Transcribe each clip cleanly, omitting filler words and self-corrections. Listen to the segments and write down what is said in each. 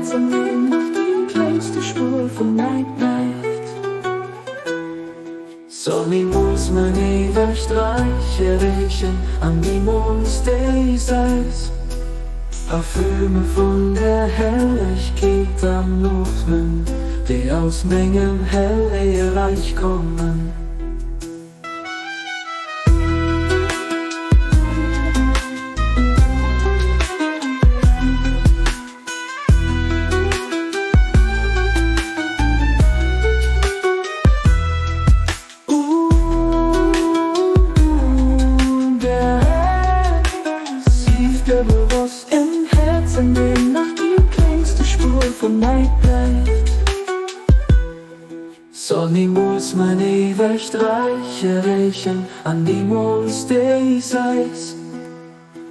Häerz, an deem nach déi klengste Spuer vun Näid bleift. Soll nimools mäin éiwegt Reich erreechen an nimools déiseits Parfüme vun der Hellegkeet anootmen, déi aus mengem hellege Reich kommen. Un der Sief dir bewosst im Häerz, an deem nach déi klengste Spuer vun Neid bleift. Soll nimools mäin éiwegt Reich erreechen an nimools déiseits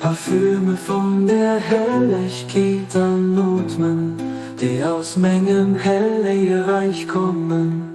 Parfüme vun der Hellegkeet anootmen, déi aus mengem hellege Reich kommen.